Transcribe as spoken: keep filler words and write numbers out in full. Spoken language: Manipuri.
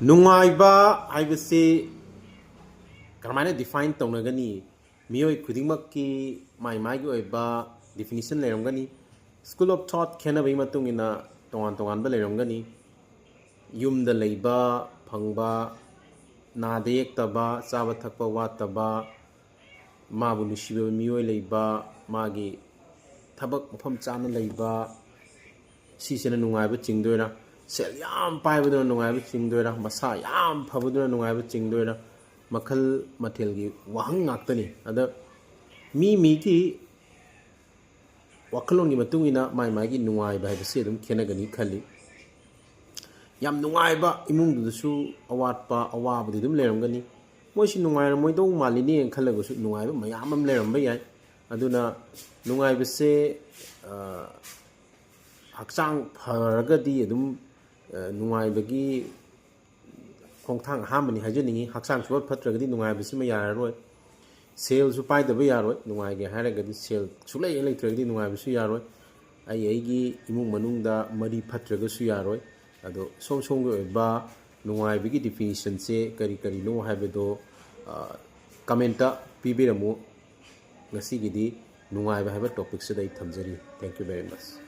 ꯅꯨꯡꯉꯥꯏꯕ ꯍꯥꯏꯕꯁꯤ ꯀꯔꯝꯍꯥꯏꯅ define ꯇꯧꯅꯒꯅꯤ? ꯃꯤꯑꯣꯏ ꯈꯨꯗꯤꯡꯃꯛꯀꯤ ꯃꯥꯏ ꯃꯥꯏꯒꯤ ꯑꯣꯏꯕ definition ꯂꯩꯔꯝꯒꯅꯤ꯫ School of thought ꯈꯦꯠꯅꯕꯒꯤ ꯃꯇꯨꯡ ꯏꯟꯅ ꯇꯣꯉꯥꯟ ꯇꯣꯉꯥꯟꯕ ꯂꯩꯔꯝꯒꯅꯤ꯫ ꯌꯨꯝꯗ ꯂꯩꯕ ꯐꯪꯕ, ꯅꯥꯗ ꯌꯦꯛꯇꯕ, ꯆꯥꯕ ꯊꯛꯄ ꯋꯥꯠꯇꯕ, ꯃꯥꯕꯨ ꯅꯨꯡꯁꯤꯕ ꯃꯤꯑꯣꯏ ꯂꯩꯕ, ꯃꯥꯒꯤ ꯊꯕꯛ ꯃꯐꯝ ꯆꯥꯅ ꯂꯩꯕ, ꯁꯤꯁꯤꯅ ꯅꯨꯡꯉꯥꯏꯕ ꯆꯤꯡꯗꯣꯏꯔꯥ? ꯁꯦꯜ ꯌꯥꯝ ꯄꯥꯏꯕꯗꯨꯅ ꯅꯨꯡꯉꯥꯏꯕ ꯆꯤꯡꯗꯣꯏꯔꯥ? ꯃꯁꯥ ꯌꯥꯝ ꯐꯕꯗꯨꯅ ꯅꯨꯡꯉꯥꯏꯕ ꯆꯤꯡꯗꯣꯏꯔꯥ? ꯃꯈꯜ ꯃꯊꯦꯜꯒꯤ ꯋꯥꯍꯪ ꯉꯥꯛꯇꯅꯤ꯫ ꯑꯗ ꯃꯤ ꯃꯤꯒꯤ ꯋꯥꯈꯜꯂꯣꯟꯒꯤ ꯃꯇꯨꯡ ꯏꯟꯅ ꯃꯥꯏ ꯃꯥꯏꯒꯤ ꯅꯨꯡꯉꯥꯏꯕ ꯍꯥꯏꯕꯁꯤ ꯑꯗꯨꯝ ꯈꯦꯠꯅꯒꯅꯤ ꯈꯜꯂꯤ꯫ ꯌꯥꯝ ꯅꯨꯡꯉꯥꯏꯕ ꯏꯃꯨꯡꯗꯨꯗꯁꯨ ꯑꯋꯥꯠꯄ ꯑꯋꯥꯕꯗꯤ ꯑꯗꯨꯝ ꯂꯩꯔꯝꯒꯅꯤ꯫ ꯃꯣꯏꯁꯤ ꯅꯨꯡꯉꯥꯏꯔꯝꯃꯣꯏꯗꯧ ꯃꯥꯜꯂꯤꯅꯦꯅ ꯈꯜꯂꯒꯁꯨ ꯅꯨꯡꯉꯥꯏꯕ ꯃꯌꯥꯝ ꯑꯃ ꯂꯩꯔꯝꯕ ꯌꯥꯏ꯫ ꯑꯗꯨꯅ ꯅꯨꯡꯉꯥꯏꯕꯁꯦ, ꯑ, ꯍꯛꯆꯥꯡ ꯐꯔꯒꯗꯤ ꯑꯗꯨꯝ, ꯑ, ꯅꯨꯡꯉꯥꯏꯕꯒꯤ ꯈꯣꯡꯊꯥꯡ ꯑꯍꯥꯟꯕꯅꯤ ꯍꯥꯏꯖꯅꯤꯡꯉꯤ꯫ ꯍꯛꯆꯥꯡ ꯁꯨꯐꯠ ꯐꯠꯇ꯭ꯔꯒꯗꯤ ꯅꯨꯡꯉꯥꯏꯕꯁꯤꯃ ꯌꯥꯔꯔꯣꯏ꯫ ꯁꯦꯜꯁꯨ ꯄꯥꯏꯗꯕ ꯌꯥꯔꯣꯏ꯫ ꯅꯨꯡꯉꯥꯏꯒꯦ ꯍꯥꯏꯔꯒꯗꯤ ꯁꯦꯜ ꯁꯨꯡꯂꯩ ꯍꯦꯛ ꯂꯩꯇ꯭ꯔꯒꯗꯤ ꯅꯨꯡꯉꯥꯏꯕꯁꯨ ꯌꯥꯔꯣꯏ꯫ ꯑꯩ ꯑꯩꯒꯤ ꯏꯃꯨꯡ ꯃꯅꯨꯡꯗ ꯃꯔꯤ ꯐꯠꯇ꯭ꯔꯒꯁꯨ ꯌꯥꯔꯣꯏ꯫ ꯑꯗꯣ ꯁꯣꯝ ꯁꯣꯝꯒꯤ ꯑꯣꯏꯕ ꯅꯨꯡꯉꯥꯏꯕꯒꯤ definitionꯁꯦ ꯀꯔꯤ ꯀꯔꯤꯅꯣ ꯍꯥꯏꯕꯗꯣ, ꯑ, commentꯇ ꯄꯤꯕꯤꯔꯝꯃꯨ꯫ ꯉꯁꯤꯒꯤꯗꯤ ꯅꯨꯡꯉꯥꯏꯕ ꯍꯥꯏꯕ topicꯁꯤꯗ ꯑꯩ ꯊꯝꯖꯔꯤ꯫ Thank you very much꯫